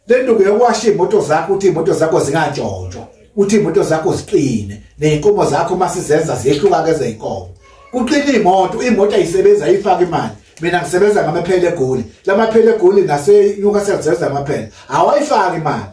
Le nduku yokuwasha iy'moto zakho, uthi iy'moto zakho zingantshontshwa, uthi iy'moto zakho ziqine, ney'nkomo zakho uma sizenza ziyehluka-ke ezey'nkomo. Kuqina iy'moto, iy'moto ayisebenzi, ayifaki imali. Mina ngisebenza ngamaphela eGoli, lamaphela eGoli nase-Newcastle ngisebenza ngamaphela, awayifaki imali.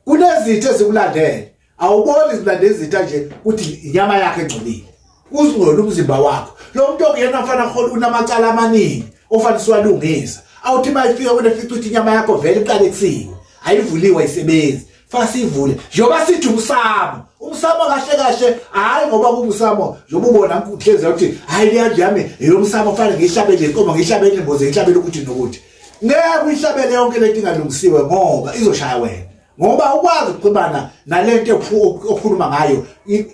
Kunezitha ezikulandele, awuboni zilande izitha nje ukuthi inyama yakhe engcolile, uzingcole umzimba wakho. Lo muntu okuyena afana khona unamacala amaningi ofanele siwalungisa. Awuthi mayifika kunefica ukuthi inyama yakho vele iqale kusiwe, ayivuliwe, ayisebenzi. Fasivule njengoba sithi umsamo, umsamo kahle kahle hayi ngoba kuwumsamo njengoba ubona uhlezi ukuthi hayi leya yami eyomsamo, fanele ngiyihlabele inkomo, ngiyihlabele imbuzi, ngihlabele ukuthi nokuthi. Ngeke uyihlabele yonke lento ingalungisiwe ngoba izoshaya wena, ngoba ukwazi ukuxhumana nalento okhuluma ngayo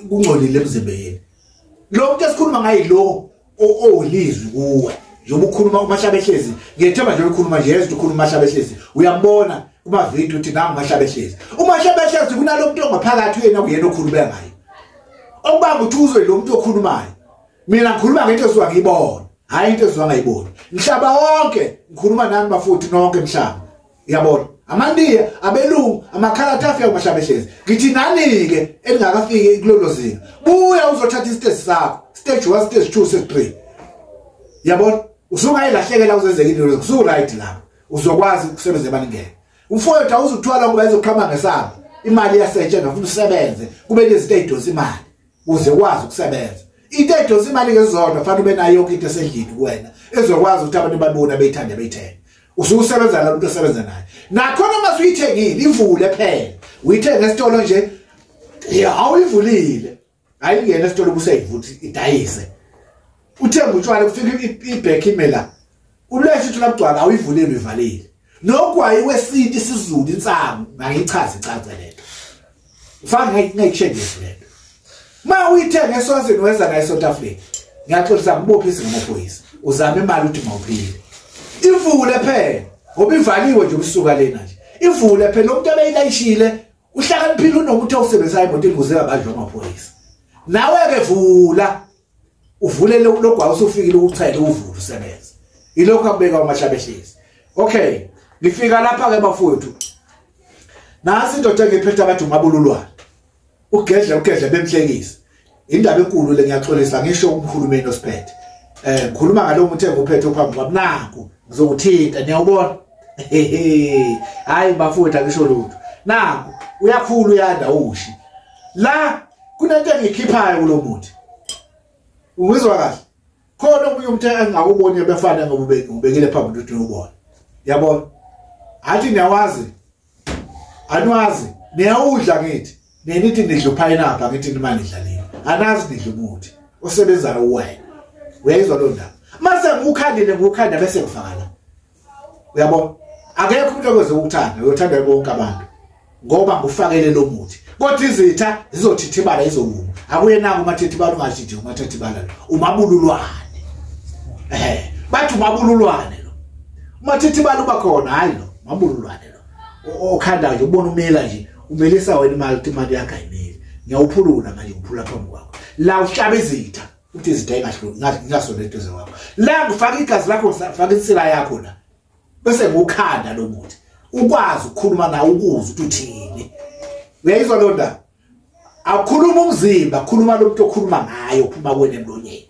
kungcolile emzimbeni. Lo muntu esikhuluma ngaye lo owulizwi kuwe, njengoba ukhuluma uMahlabehlezi, ngiyethemba nje ukhuluma nje yezwa ukhuluma uMahlabehlezi, uyambona kuma video uthi nangu uMahlabehlezi. UMahlabehlezi kunalo muntu ongaphakathi uyena kuyena okhuluma ngaye, okubanga ukuthi uzwe lo muntu okhulumayo. Mina ngikhuluma ngento esuka ngiyibona, hayi into esuka ngayiboni. Mhlaba wonke ngikhuluma nani bafuthi nonke mhlaba, uyabona amandiya, abelungu, amakhaladi afika kuMahlabehlezi. Ngithi nani-ke elingakafiki kulolo zinga, buya uzothatha isiteji sakho, stage 1, stage 2, stage 3. Yabona usungayilahlekela uzenzeka into, usu-right lapho, uzokwazi ukusebenza emalingene. Umfowethu awuzuthwala ngoba izoqhama ngesabo, imali iyasetshenzwa, futhi usebenze kube nezinto ey'donsa imali uze ukwazi ukusebenza. Into edonsa imali ngezodwa fanele ube nayo yonke into esendlini kuwena ezokwazi ukuthi abantu babone, beyithande, beyithenge. Ususebenza nalo muntu osebenza naye. Nakhona uma usuyithengile ivule phela, uyithenge esitolo nje, awuyivulile, ayingena esitolo ubuseyivutha idayise. Uthenga utshwala kufika ibhekhi ime la, ulethe uthola bugcwala, awuyivulile, uyivalile. Nogwayi wesintu isiZulu insangu, ngangichaza icace lento, ufake ngayikushengisi lento. Ma uyithenge eSwazini weza nayo eSouth Africa, ngiyaxolisa kubophisa ngamaphoyisa, uzame imali uthi mawuphile. Ivule phela ngoba ivaliwe nje usuka lena nje, ivule phela. Umuntu abeyilayishile uhlakaniphile, unomuntu owusebenzisayo emotweni ukuze abanjwe amaphoyisa. Nawe-ke vula, uvule logwayi usufikile ukuchela, uvule usebenze. Ilokhu akubeka uMahlabehlezi. Okay, ngifika lapha-ke bafowethu, nasi indoda engiphethe abathi umabululwane, ugedle ugedle bemhlekisa. Indaba enkulu le, ngiyaxolisa ngisho umhulumeni osiphethe. Ngikhuluma ngalo muntu enguphethe phambi kwami, nanku ngizokuthinta, niyawubona. Hayi bafowethu angisho lutho. Nanku uyakhula uyanda ushi. La kunento engiyikhiphayo kulo muthi. Ungizwa kahle? Khona omunye umuntu engakuboni ebefana ngoba ubekile phambi ukuthi ubone. Yabona? Athi niyawazi. Anwazi, niyawudla ngithi. Nenithi nidla upineapple, ngithi nimani idlalile. Anazi nidla umuthi osebenzayo wena. Uyayizwa lo ndaba? Mase ngukhandile ngukhanda bese ngifaka la. Uyabona? Akekho umuntu okwazi ukuthanda, uyothanda bonke abantu. Ngoba ngufakele lo muthi. Kodwa izitha zizothithibala izowuma. Akuye nangu umathithibala ungathi nje umathithibala lo. Umabululwane. Bathi umabululwane lo. Umathithibala uba khona, hayi lo, umabululwane lo. Okhanda nje ubona umela nje, umelisa wena imali ukuthi imali yakhe ayimeli. Ngiyawuphulula manje, ngiphula phambi kwakho. La uhlaba izitha, uthi izitha ingahluli, ngingasondeli eduze kwakho. La ngifaka igazi lakho, ngifaka insila yakho la. Bese ngukhanda lo muthi. Ukwazi ukukhuluma nawe, ukuzwe ukuthi uthini. Uyayizwa lo ndaba? Akukhuluma umzimba, khuluma lo muntu okhuluma ngaye, uphuma kuwena emlonyeni.